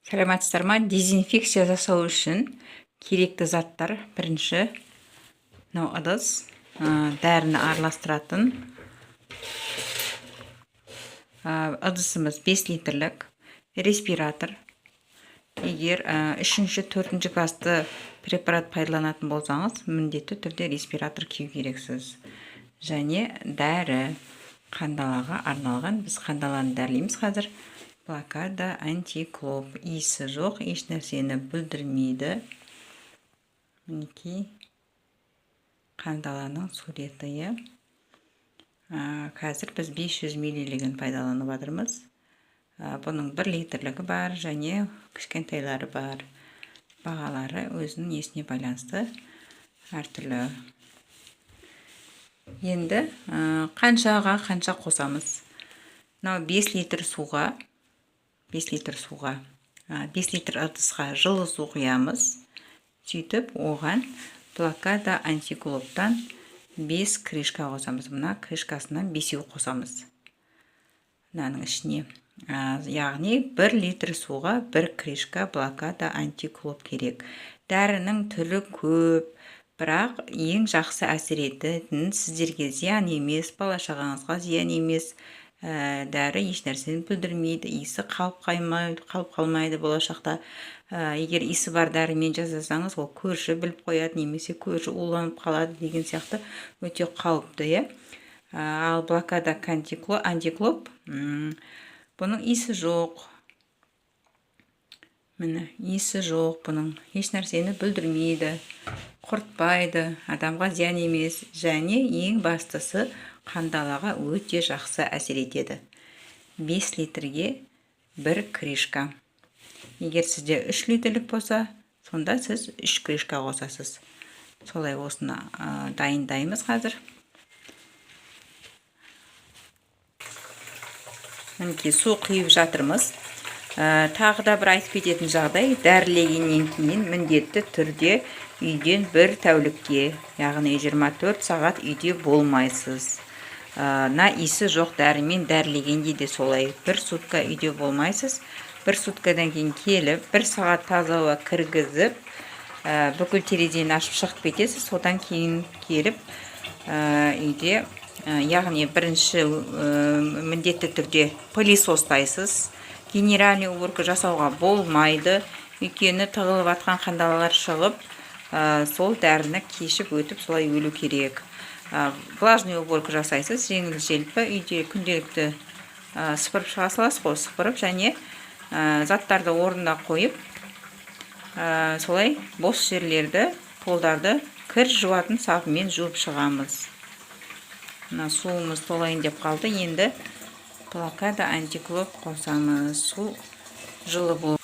Саламатсыздар ма? Дезинфекция жасау үшін керекті заттар: бірінші, мынау ыдыс, дәріні араластыратын ыдысымыз 5 литрлік, респиратор. Егер үшінші, төртінші классты препарат пайдаланатын болсаңыз, міндетті түрде респиратор кию керексіз. Және дәрі, қандалаға арналған. Біз қандаланы дәрілейміз қазір. Блокада антиклоп, иісі жоқ, еш нәрсені бүлдірмейді. Мінекей, қандаланың суреті, иә. Қазір біз 500 миллилігін пайдаланып жатырмыз. Бұның 1 литрлігі бар және кішкентайлары бар. Бағалары өзінің несіне байланысты әртүрлі. Енді қаншаға қанша қосамыз? Мынау 5 литр суға, 5 литр суға, 5 литр ыдысқа жылы су құямыз. Сөйтіп, оған Блокада антиклоптан 5 крышка қосамыз. Мына крышкасынан бесеу қосамыз мынаның ішіне. Яғни 1 литр суға бір крышка Блокада антиклоп керек. Дәрінің түрі көп, бірақ ең жақсы әсер ететін, сіздерге зиян емес, бала шағаңызға зиян емес, дәрі еш нәрсені бүлдірмейді, иісі қалып қалмайды болашақта. Егер иісі бар дәрімен жасасаңыз, ол көрші біліп қояды немесе көрші уланып қалады деген сияқты, өте қауіпті, иә. Ал Блокада антиклоп, бұның иісі жоқ. Міне, иісі жоқ бұның, еш нәрсені бүлдірмейді, құртпайды, адамға зиян емес және ең бастысы, қандалаға өте жақсы әсер етеді. 5 литрге бір крышка. Егер сізде 3 литрлік болса, сонда сіз 3 крышка қосасыз. Солай, осыны дайындаймыз қазір. Мінекей, су құйып жатырмыз. Тағы да бір айтып кететін жағдай: дәрілегеннен кейін міндетті түрде үйден бір тәулікке, яғни 24 сағат үйде болмайсыз. На иісі жоқ дәрімен дәрілегенде де солай, бір сутка үйде болмайсыз. Бір суткадан кейін келіп, бір сағат таза ауа кіргізіп, бүкіл терезені ашып шығып кетесіз. Содан кейін келіп, үйде, яғни бірінші, міндетті түрде пылесостайсыз. Генеральный уборка жасауға болмайды, өйткені тығылып жатқан қандалалар шығып, сол дәріні кешіп өтіп, солай өлу керек. Влажный уборка жасайсыз, жеңіл желпі үйде күнделікті сыпырып шыға саласыз ғой. Сыпырып және заттарды орнына қойып, солай бос жерлерді, полдарды кір жуатын сабынмен жуып шығамыз. Мына суымыз толайын деп қалды. Енді Блокада антиклоп қосамыз. Су жылы бол,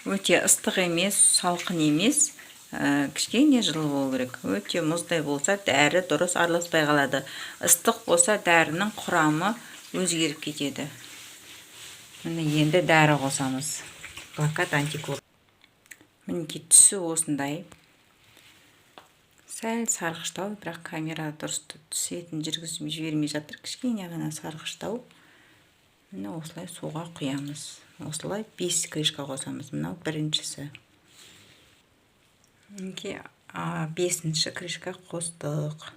өте ыстық емес, салқын емес, кішкене жылы болу керек. Өте мұздай болса, дәрі дұрыс араласпай қалады. Ыстық болса, дәрінің құрамы өзгеріп кетеді. Міне, енді дәрі қосамыз, Блокада антиклоп. Мінекей, түсі осындай, сәл сарғыштау, бірақ камера дұрыс түсетін жүргізіп жібермей жатыр, кішкене ғана сарғыштау. Міне, осылай суға құямыз. Осылай бес крышка қосамыз. Мынау біріншісі. Мінекей, бесінші крышка қостық.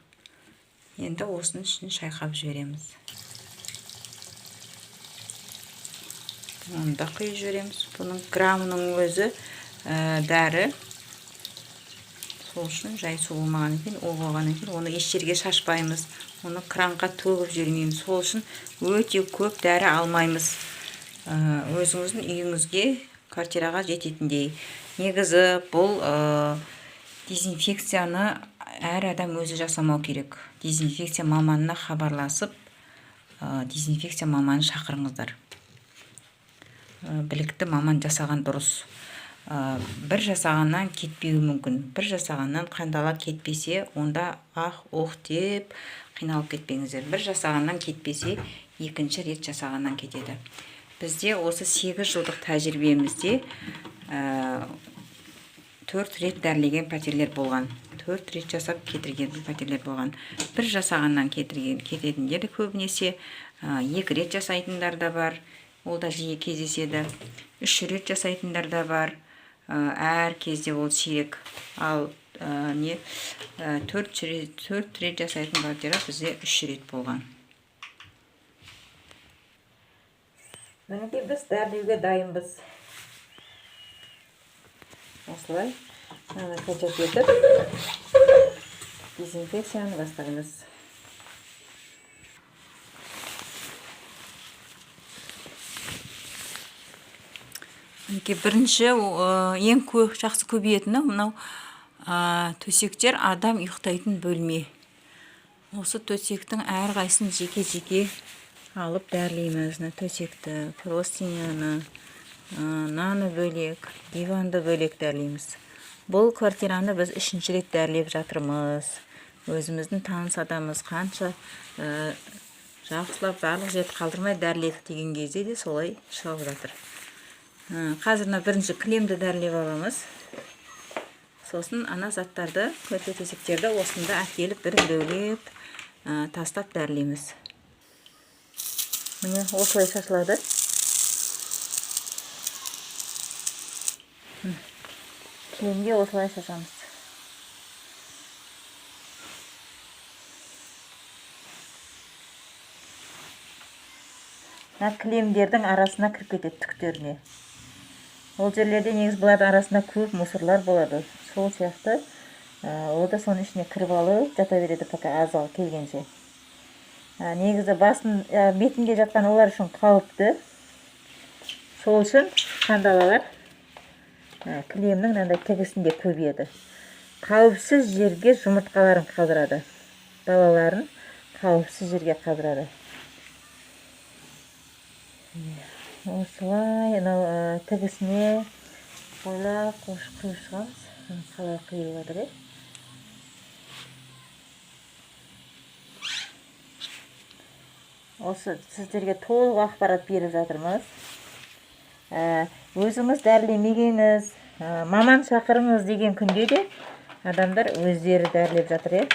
Енді осының ішін шайқап жібереміз. Оны да құйып жібереміз. Бұның граммының өзі дәрі. Сол үшін жай су болмағаннан кейін, у болғаннан кейін, оны еш жерге шашпаймыз, оны кранға төгіп жібермейміз. Сол үшін өте көп дәрі алмаймыз, өзіңіздің үйіңізге, квартираға жететіндей. Негізі бұл дезинфекцияны әр адам өзі жасамау керек. Дезинфекция маманына хабарласып, дезинфекция маманын шақырыңыздар. Білікті маман жасаған дұрыс. Бір жасағаннан кетпеуі мүмкін. Бір жасағаннан қандала кетпесе, онда ах ух деп қиналып кетпеңіздер. Бір жасағаннан кетпесе, екінші рет жасағаннан кетеді. Бізде осы 8 жылдық тәжірибемізде төрт рет дәрілеген пәтерлер болған, төрт рет жасап кетірген пәтерлер болған. Бір жасағаннан кетірген кететіндер көбінесе, екі рет жасайтындар да бар. Ол да жиі кездеседі. 3 рет жасайтындар да бар. Әр кезде ол сирек. Ал не 4 рет жасайтын квартира бізде 3 рет болған. Мінекей, біз дәрілеуге дайынбыз. Осылай мынаны качать етіп, дезинфекцияны бастаймыз. Мінекей, бірінші ең көп жақсы көбейетіні мынау төсектер, адам ұйықтайтын бөлме. Осы төсектің әрқайсысын жеке-жеке алып дәрілейміз. Мына төсекті, простыняны, мынаны бөлек, диванды бөлек дәрілейміз. Бұл квартираны біз үшінші рет дәрілеп жатырмыз. Өзіміздің таныс адамымыз қанша жақсылап, барлық жерді қалдырмай дәріледік деген кезде де солай шығып жатыр. Қазір мына бірінші кілемді дәрілеп аламыз. Сосын ана заттарды, көрпе төсектерді осында әкеліп, бір біреулеп тастап дәрілейміз. Міне, осылай шашылады. Кілемге осылай шашамыз. Мына кілемдердің арасына кіріп кетеді, түктеріне. Ол жерлерде негізі бұлардың арасында көп мусорлар болады. Сол сияқты ол да соның ішіне кіріп алып жата береді, пока азығы келгенше. Негізі басын бетінде жатқан олар үшін қауіпті. Сол үшін қандалалар кілемнің мынандай тігісінде көбейеді. Қауіпсіз жерге жұмыртқаларын қалдырады. Балаларын қауіпсіз жерге қалдырады. Осылай анау тігісіне бойлап құйып шығамыз. Қалай құйылып жатыр, иә? Осы сіздерге толық ақпарат беріп жатырмыз. Өзіңіз дәрілемегеңіз, маман шақырыңыз деген күнде де адамдар өздері дәрілеп жатыр, иә?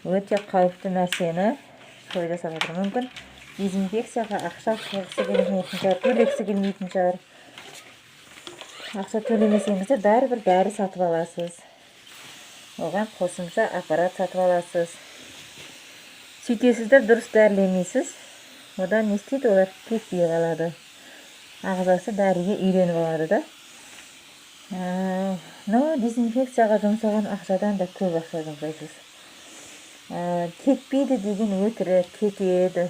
Өте қауіпті нәрсені солай жасап жатыр. Мүмкін, дезинфекцияға ақша салғысы келмейтін шығар, төлегісі келмейтін шығар. Ақша төлемесеңіз де, бәрібір дәрі сатып аласыз. Оған қосымша аппарат сатып аласыз. Сөйтесіз де, дұрыс дәрілемейсіз. Одан не істейді олар? Кетпей қалады. Ағзасы дәріге үйреніп алады да. Но дезинфекцияға жұмсаған ақшадан да көп ақша жұмсайсыз. Кетпейді деген өтірік, кетеді.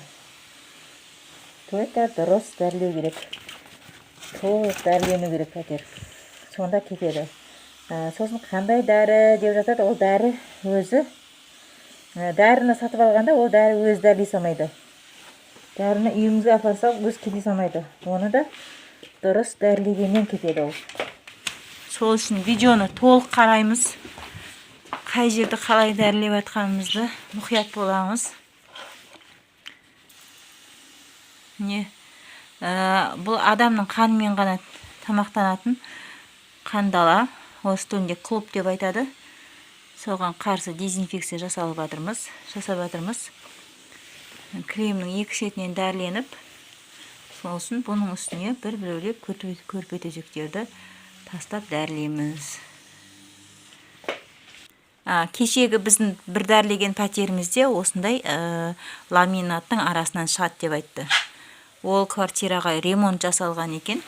Только дұрыс дәрілеу керек. Толық дәрілену керек пәтер. Сонда кетеді. Сосын қандай дәрі деп жатады, ол дәрі өзі дәріні сатып алғанда, ол дәрі өзі дәрілей салмайды. Дәріні үйіңізге апарсақ, өзі кете салмайды. Оны да дұрыс дәрілегеннен кетеді ол. Сол үшін видеоны толық қараймыз. Қай жерді қалай дәрілеп жатқанымызды мұқият боламыз. Не бұл адамның қанымен ғана тамақтанатын қандала, орыс тілінде клоп деп айтады. Соған қарсы дезинфекция жасалып жатырмыз, жасап жатырмыз. Кілемнің екі шетінен дәріленіп, сосын бұның үстіне бір біреулеп көрпе төсектерді тастап дәрілейміз. Кешегі біздің бір дәрілеген пәтерімізде осындай ламинаттың арасынан шығады деп айтты. Ол квартираға ремонт жасалған екен.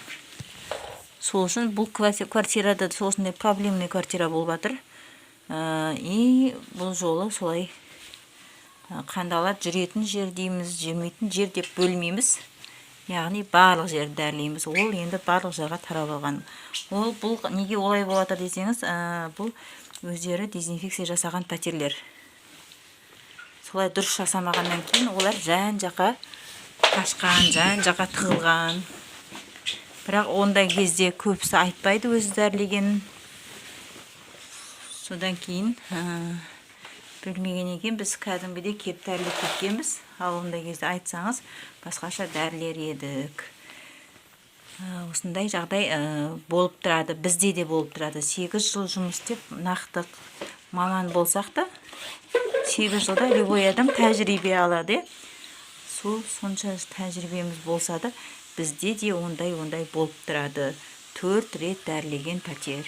Сол үшін бұл квартирада осындай проблемный квартира болып жатыр. И бұл жолы солай қандала жүретін жер дейміз, жүрмейтін жер деп бөлмейміз. Яғни барлық жерді дәрілейміз. Ол енді барлық жаққа тарап алған. Ол бұл неге олай болып жатыр десеңіз, бұл өздері дезинфекция жасаған пәтерлер. Солай дұрыс жасамағаннан кейін олар жан жаққа қашқан, жан жаққа тығылған. Бірақ ондай кезде көбісі айтпайды өзі дәрілегенін. Содан кейін білмеген екен, біз кәдімгідей кеп дәрілеп кеткенбіз. Ал ондай кезде айтсаңыз, басқаша дәрілер едік. Осындай жағдай болып тұрады, бізде де болып тұрады. 8 жыл жұмыс істеп, нақты маман болсақ та, 8 жылда любой адам тәжірибе алады, иә. Сол сонша тәжірибеміз болса да. Бізде де ондай болып тұрады. 4 рет дәрілеген пәтер.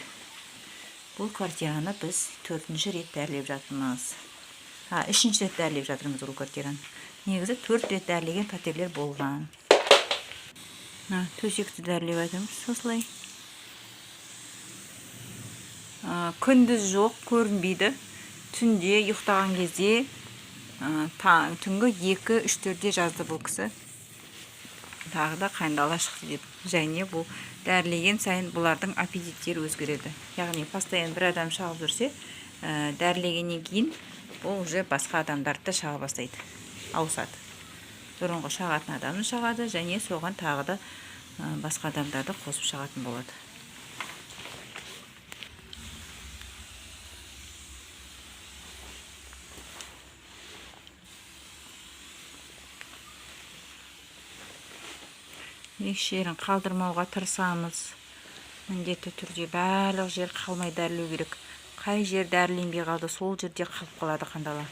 Бұл квартираны біз 4-ші рет дәрілеп жатырмыз. 3-ші рет дәрілеп жатырмыз бұл квартираны. Негізі 4 рет дәрілеген пәтерлер болған. Төсекті дәрілеп жатырмыз осылай. Күндіз жоқ, көрінбейді. Түнде ұйықтаған кезде түнгі 2-3-4-те жазды бұл кісі. Тағы да қандала шықты деп. Және бұл дәрілеген сайын бұлардың аппетиттері өзгереді. Яғни постоянно бір адам шағып жүрсе, дәрілегеннен кейін бұл уже басқа адамдарды да шаға бастайды, ауысады. Бұрынғы шағатын адамын шағады, және соған тағы да басқа адамдарды қосып шағатын болады. Еш жерін қалдырмауға тырысамыз. Міндетті түрде барлық жер қалмай дәрілеу керек. Қай жер дәріленбей қалды, сол жерде қалып қалады қандала.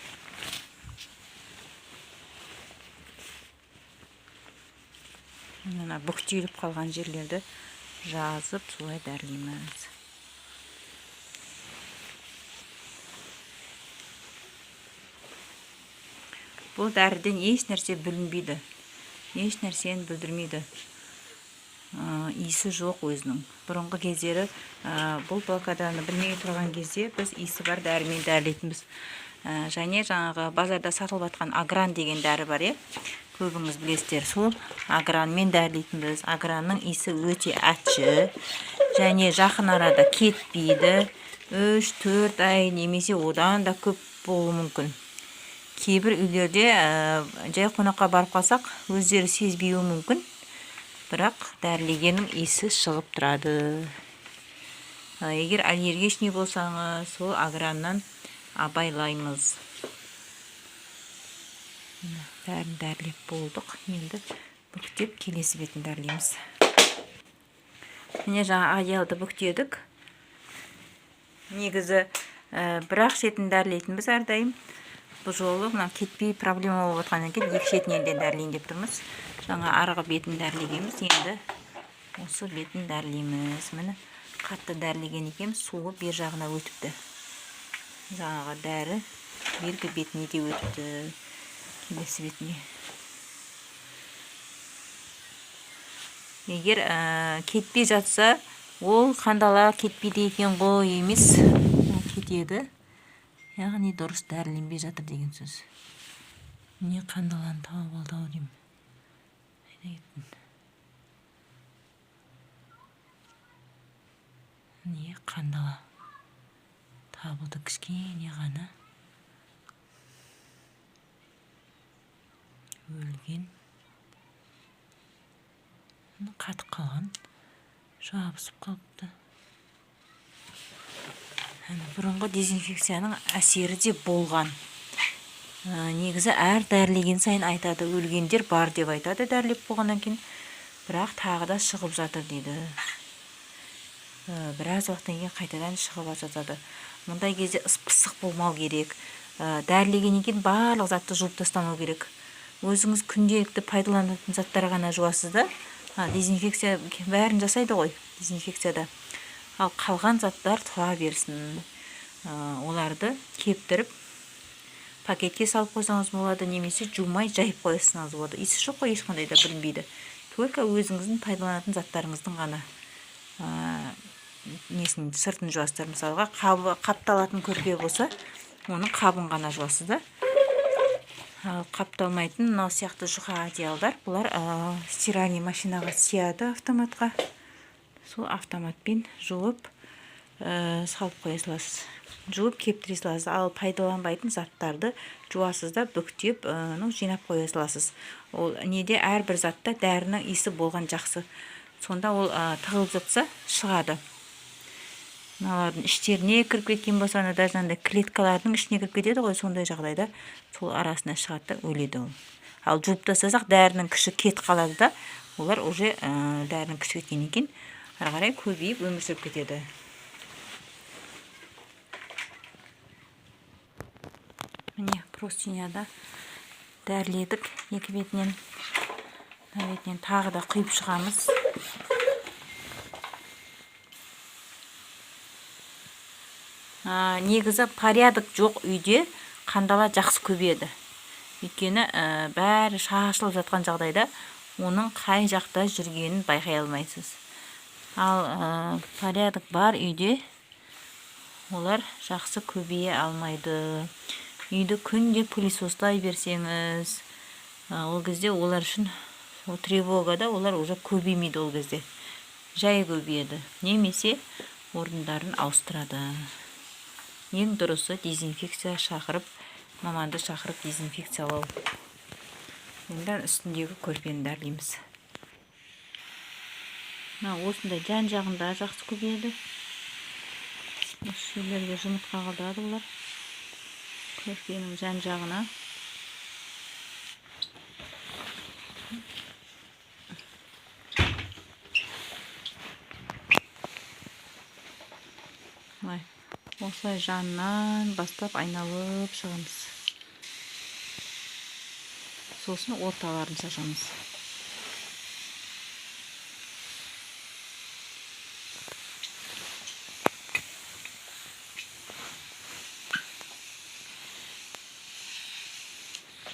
Мына бүктеліп қалған жерлерді жазып солай дәрілейміз. Бұл дәріден еш нәрсе бүлінбейді. Еш нәрсені бүлдірмейді. Иісі жоқ өзінің. Бұрынғы кездері бұл блокаданы білмей тұрған кезде біз иісі бар дәрімен дәрілейтінбіз. Және жаңағы базарда сатылып жатқан агран деген дәрі бар, көбіңіз білесіздер. Сол агранмен дәрілейтінбіз. Агранның иісі өте әтші және жақын арада кетпейді. 3-4 ай немесе одан да көп болуы мүмкін. Кейбір үйлерде жай қонаққа барып қалсақ, өздері сезбеуі мүмкін, бірақ дәрілегеннің иісі шығып тұрады. Егер аллергичный болсаңыз, сол аграннан абайлаймыз. Бәрін дәрілеп болдық. Енді бүктеп келесі бетін дәрілейміз. Міне жаңа одеялды бүктедік. Негізі бір-ақ шетін дәрілейтінбіз әрдайым. Бұл жолы мына кетпей проблема болып жатқаннан кейін екі шетінен де дәрілейін деп тұрмыз. Жаңа арғы бетін дәрілегенбіз, енді осы бетін дәрілейміз. Міне қатты дәрілеген екенбіз, суы бер жағына өтіпті. Жаңағы дәрі бергі бетіне де өтіпті, келесі бетіне. Егер кетпей жатса, ол қандала кетпейді екен ғой емес, ол кетеді. Яғни дұрыс дәріленбей жатыр деген сөз. Міне қандаланы тауып алды ау деймін. Қайда кеттің? Міне қандала табылды, кішкене ғана өлген, қатып қалған, жабысып қалыпты. Бұрынғы дезинфекцияның әсері де болған. Негізі әр дәрілеген сайын айтады, өлгендер бар деп айтады дәрілеп болғаннан кейін, бірақ тағы да шығып жатыр дейді. Біраз уақыттан кейін қайтадан шығып жатады. Мұндай кезде ыс-пысық болмау керек. Дәрілегеннен кейін барлық затты жуып тастамау керек. Өзіңіз күнделікті пайдаланатын заттар ғана жуасыз да. Дезинфекция бәрін жасайды ғой, дезинфекцияда. Ал қалған заттар тұра берсін. Оларды кептіріп пакетке салып қойсаңыз болады, немесе жумай жайып қойсаңыз болады. Иісі жоқ қой, ешқандай да білінбейді. Только өзіңіздің пайдаланатын заттарыңыздың ғана несін, сыртын жуасыздар. Мысалға, қапталатын көрпе болса, оның қабын ғана жуасыз да. Ал қапталмайтын мынау сияқты жұқа одеялдар, бұлар стиральный машинаға сияды, автоматқа. Сол автоматпен жуып, салып қоя саласыз. Жуып кептіре саласыз. Ал пайдаланбайтын заттарды жуасыз да бүктеп, жинап қоя саласыз. Ол неде әрбір затта дәрінің иісі болған жақсы. Сонда ол тығылып жатса шығады. Мыналардың іштеріне кіріп кеткен болса, ана даже андай клеткалардың ішіне кіріп кетеді ғой, сондай жағдайда сол арасына шығады да өледі ол. Ал жуып тастасақ, дәрінің күші кетіп қалады да, олар уже дәрінің күші кеткеннен кейін ары қарай көбейіп өмір сүріп кетеді. Міне простыняда дәріледік екі бетінен. Мына бетінен тағы да құйып шығамыз. Негізі порядок жоқ үйде қандала жақсы көбейеді. Өйткені бәрі шашылып жатқан жағдайда оның қай жақта жүргенін байқай алмайсыз. Ал порядок бар үйде олар жақсы көбейе алмайды. Үйді күнде пылесостай берсеңіз, ол кезде олар үшін тревога да, олар уже көбеймейді, ол кезде жай көбейеді немесе орындарын ауыстырады. Ең дұрысы дезинфекция шақырып, маманды шақырып дезинфекциялау. Енді үстіндегі көрпені дәрілейміз. Мына осындай жан жағында жақсы көбейеді. Осы жерлерге жұмыртқа қалдырады олар, көрпенің жан жағына. Былай, осылай жанынан бастап айналып шығамыз. Сосын орталарын шашамыз.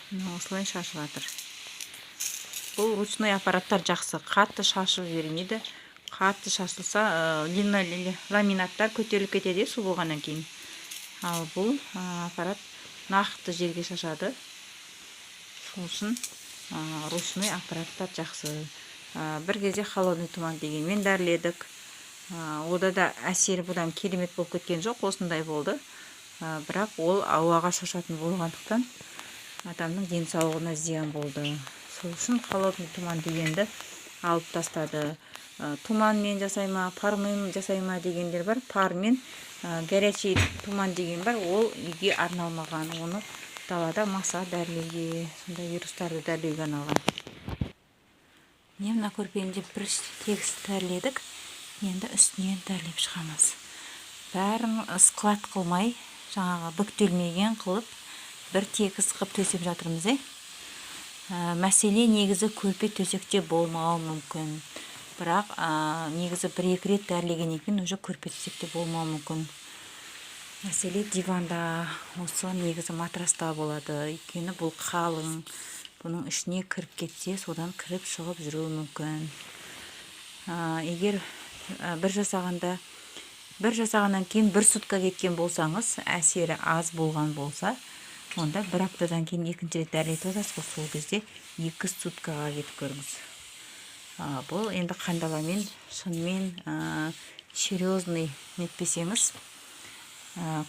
Мына осылай шашып жатыр. Бұл ручной аппараттар жақсы, қатты шашып жібермейді. Қатты шашылса, ламинаттар көтеріліп кетеді су болғаннан кейін. Ал бұл аппарат нақты жерге шашады. Сол үшін ручной аппараттар жақсы. Бір кезде холодный туман дегенмен дәріледік. Ода да әсері бұдан керемет болып кеткен жоқ, осындай болды. Бірақ ол ауаға шашатын болғандықтан адамның денсаулығына зиян болды. Сол үшін холодный туман дегенді алып тастады. Туманмен жасай ма, пармен жасай ма дегендер бар. Пармен, горячий туман деген бар, ол үйге арналмаған. Оны далада маса дәрілеуге, сондай вирустарды дәрілеуге арналған. Міне, мына көрпені де бір тегіс дәріледік. Енді үстінен дәрілеп шығамыз. Бәрін склад қылмай, жаңағы бүктелмеген қылып, бір тегіс қылып төсеп жатырмыз. Мәселе негізі көрпе төсекте болмауы мүмкін. Бірақ негізі бір-екі рет дәрілегеннен кейін уже көрпе төсекте болмауы мүмкін. Мәселе диванда, осы негізі матраста болады. Өйткені бұл қалың, бұның ішіне кіріп кетсе, содан кіріп шығып жүруі мүмкін. Егер бір жасағаннан кейін бір сутка кеткен болсаңыз, әсері аз болған болса, онда бір аптадан кейін екінші рет дәрілетіп жатасыз ғой, сол кезде 2 суткаға кетіп көріңіз. Бұл енді қандаламен шынымен серьезный нетпесеңіз,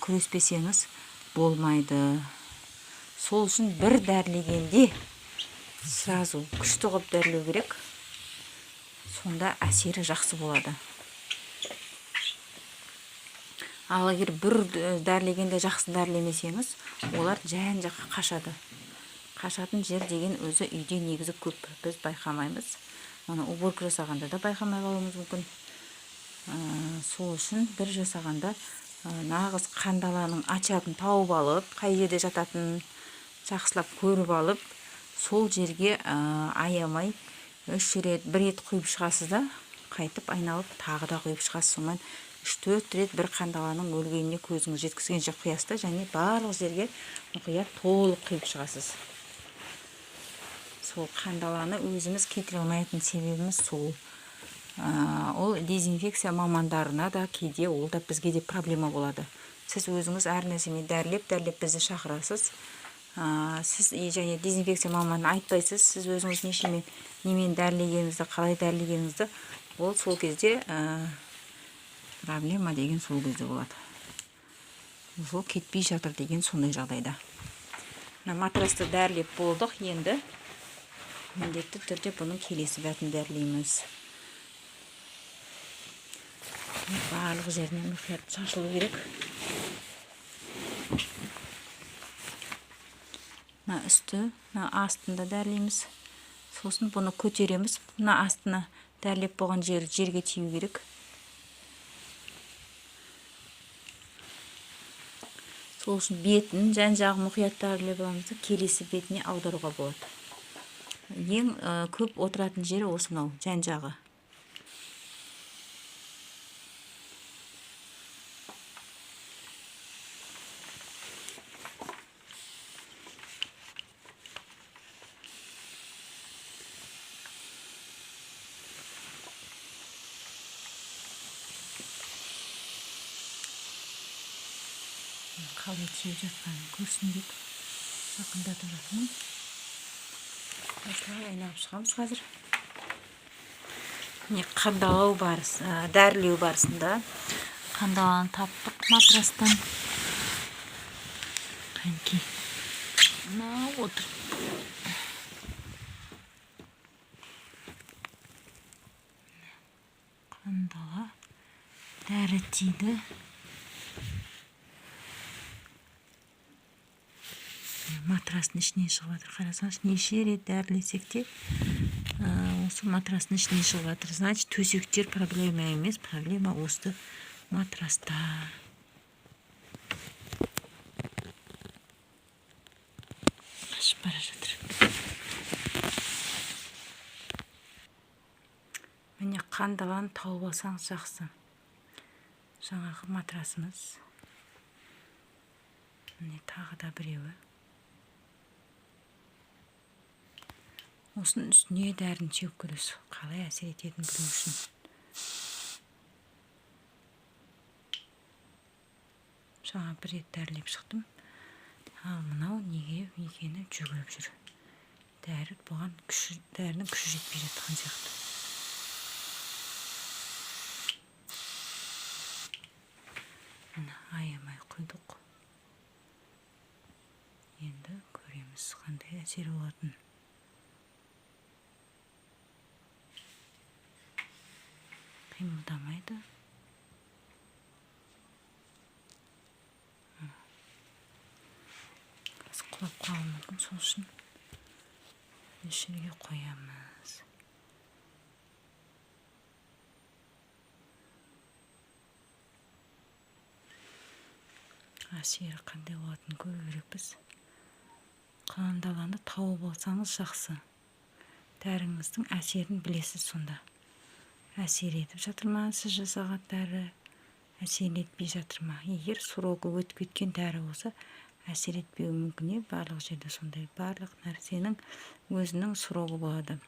күреспесеңіз болмайды. Сол үшін бір дәрілегенде сразу күшті қылып дәрілеу керек, сонда әсері жақсы болады. Ал егер бір дәрілегенде жақсы дәрілемесеңіз, олар жан жаққа қашады. Қашатын жер деген өзі үйде негізі көп, біз байқамаймыз. Оны уборка жасағанда да байқамай қалуымыз мүмкін. Сол үшін бір жасағанда нағыз қандаланың очагын тауып алып, қай жерде жататынын жақсылап көріп алып, сол жерге аямай үш рет, бір рет құйып шығасыз да, қайтып айналып тағы да құйып шығасыз. Сонымен 3-4 рет бір қандаланың өлгеніне көзіңіз жеткізгенше құясыз да, және барлық жерге мұқият толық құйып шығасыз. Сол қандаланы өзіміз кетіре алмайтын себебіміз сол. Ол дезинфекция мамандарына да кейде, ол да бізге де проблема болады. Сіз өзіңіз әр нәрсемен дәрілеп дәрілеп бізді шақырасыз. Сіз және дезинфекция маманына айтпайсыз, сіз өзіңіз нешемен, немен дәрілегеніңізді, қалай дәрілегеніңізді. Ол сол кезде проблема деген сол кезде болады. Сол кетпей жатыр деген сондай жағдайда. Мына матрасты дәрілеп болдық, енді міндетті түрде бұның келесі бетін дәрілейміз. Барлық жерінен мұқият шашылу керек. Мына үсті, мына астын да дәрілейміз. Сосын бұны көтереміз. Мына астына дәрілеп болған жері жерге тию керек. Сол үшін бетін жан жағын мұқият дәрілеп аламыз да, келесі бетіне аударуға болады. Ең көп отыратын жері осы мынау, жан-жағы. Қалай тиіп жатқанын көрсін деп жақындатып жатырмын. Осылай айналып шығамыз қазір. Міне қандалау барысы, дәрілеу барысында қандаланы таптық матрастан. Қанки. Мынау отыр. Қандала дәрі тиді. Матрастың ішінен шығып жатыр. Қарасаңшы, неше рет дәрілесек те, осы матрастың ішінен шығып жатыр. Значит, төсектер проблема емес, проблема осы матраста. Қашып бара жатыр. Міне қандаланы тауып алсаңыз жақсы. Жаңағы матрасымыз. Міне тағы да біреуі. Осының үстіне дәріні сеуіп көресіз, қалай әсер ететінін білу үшін. Жаңа бір рет дәрілеп шықтым. Ал мынау неге екені жүгіріп жүр. Дәрі бұған күші, дәрінің күші жетпей жатқан сияқты. Міне аямай құйдық. Енді көреміз қандай әсері болатынын. Қимылдамайды. Қазір құлап қалуы мүмкін, сол үшін жерге қоямыз. Әсері қандай болатынын көру керекпіз. Қандаланы тауып алсаңыз жақсы. Дәріңіздің әсерін білесіз сонда. Әсер етіп жатыр ма сіз жасаған дәрі, әсер етпей жатыр ма? Егер срогы өтіп кеткен дәрі болса, әсер етпеуі мүмкін. Барлық жерде сондай. Барлық нәрсенің өзінің срогы болады.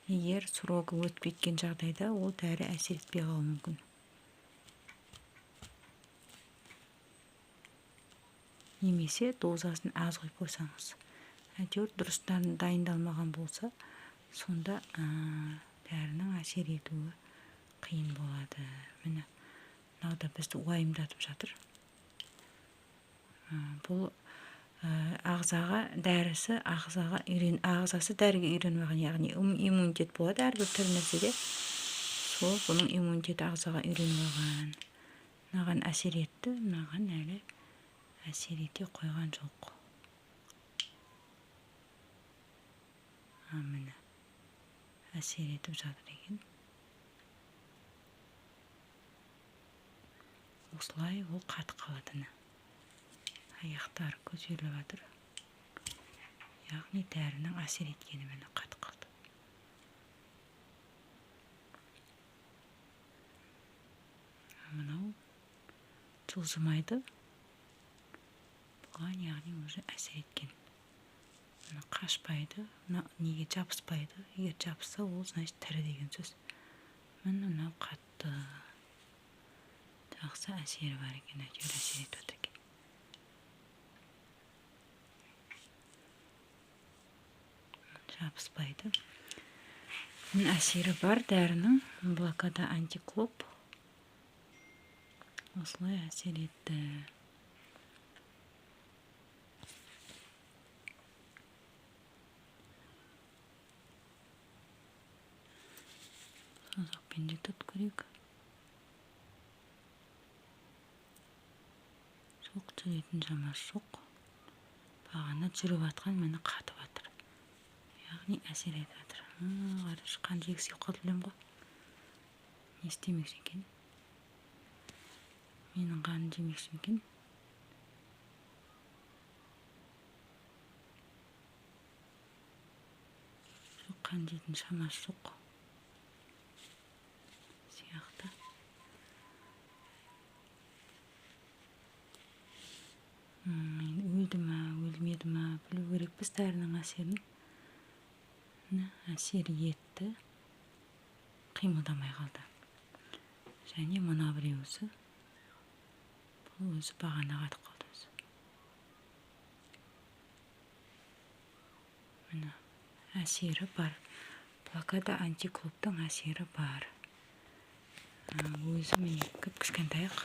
Егер срогы өтіп кеткен жағдайда, ол дәрі әсер етпей қалуы мүмкін. Немесе дозасын аз құйып қойсаңыз. Әйтеуір дұрыс дайындалмаған болса, сонда дәрінің әсер етуі қиын болады. Міне, мынау да бізді уайымдатып жатыр. Бұл ағзаға дәрісі, ағзаға үйрен, ағзасы дәріге үйреніп алған, яғни иммунитет болады әрбір тірі нәрседе. Сол бұның иммунитеті ағзаға үйреніп алған. Мынаған әсер етті, мынаған әлі әсер ете қойған жоқ. Міне әсер етіп жатыр екен. Осылай ол қатып қалады. Аяқтары көтеріліп жатыр. Яғни дәрінің әсер еткені міне қатып қалды. Мынау жылжымайды. Бұған яғни уже әсер еткен. Мына қашпайды, мына неге жабыспайды. Егер жабысса, ол значит тірі деген сөз. Міне мынау қатты. Жақсы әсері бар екен, әйтеуір әсер етіп жатыр екен. Жабыспайды. Міне әсері бар дәрінің, блокада антиклоп. Осылай әсер етті. Саусақпен де тұтып көрейік. Жоқ, жүретін шамасы жоқ. Бағана жүріп жатқан міне қатып жатыр. Яғни әсер етіп жатыр. Қарашы, қан жегісі келіп қалды білемін ғой. Не істемекші екен? Менің қаным жемекші екен? Қан жейтін шамасы жоқ сияқты. Өлді ма, өлмеді ма, білу керекпіз дәрінің әсерін. Әсер етті, қимылдамай қалды. Және мына біреусі, бұл өзі бағана қатып қалды өзі. Міне, әсері бар. Блокада антиклоптың әсері бар. Өзі міне кіп-кішкентай ақ.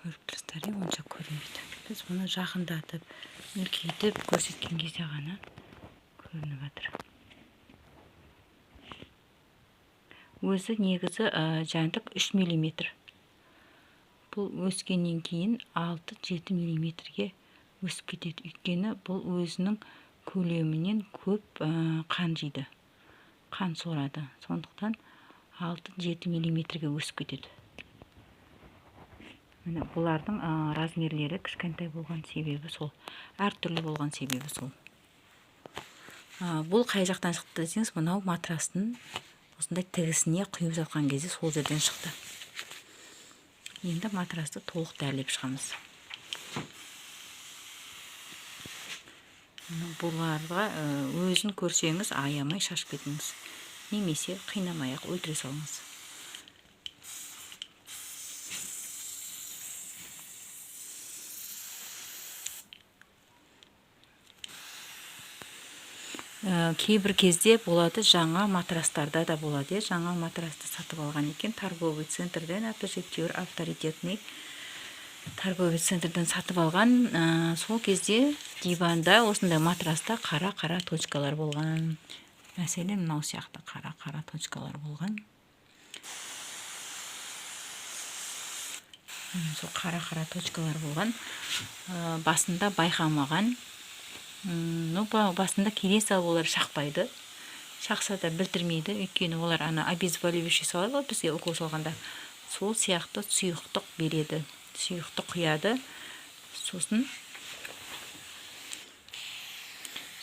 Көріп тұрсыздар, онша көрінбейді. Біз бұны жақындатып, үлкейтіп көрсеткен кезде ғана көрініп жатыр. Өзі негізі жәндік 3 миллиметр. Бұл өскеннен кейін 6-7 миллиметрге өсіп кетеді. Өйткені бұл өзінің көлемінен көп қан жейді, қан сорады. Сондықтан 6-7 миллиметрге өсіп кетеді. Міне, бұлардың размерлері кішкентай болған себебі сол, әртүрлі болған себебі сол. Бұл қай жақтан шықты десеңіз, мынау матрастың осындай тігісіне құйып жатқан кезде сол жерден шықты. Енді матрасты толық дәрілеп шығамыз. Бұларға өзін көрсеңіз аямай шашып кетіңіз, немесе қинамай ақ өлтіре салыңыз. Кейбір кезде болады, жаңа матрастарда да болады. Жаңа матрасты сатып алған екен торговый центрден, әбдіжептеуір авторитетный торговый центрден сатып алған. Сол кезде диванда осындай матраста қара-қара точкалар болған. Мәселен, мынау сияқты қара-қара точкалар болған. Сол қара-қара точкалар болған. Басында байқамаған. Басында келе салып олар шақпайды. Шақса да білдірмейді, өйткені олар ана обезболивающий салады ғой бізге укол салғанда. Сол сияқты сұйықтық береді, сұйықтық құяды. Сосын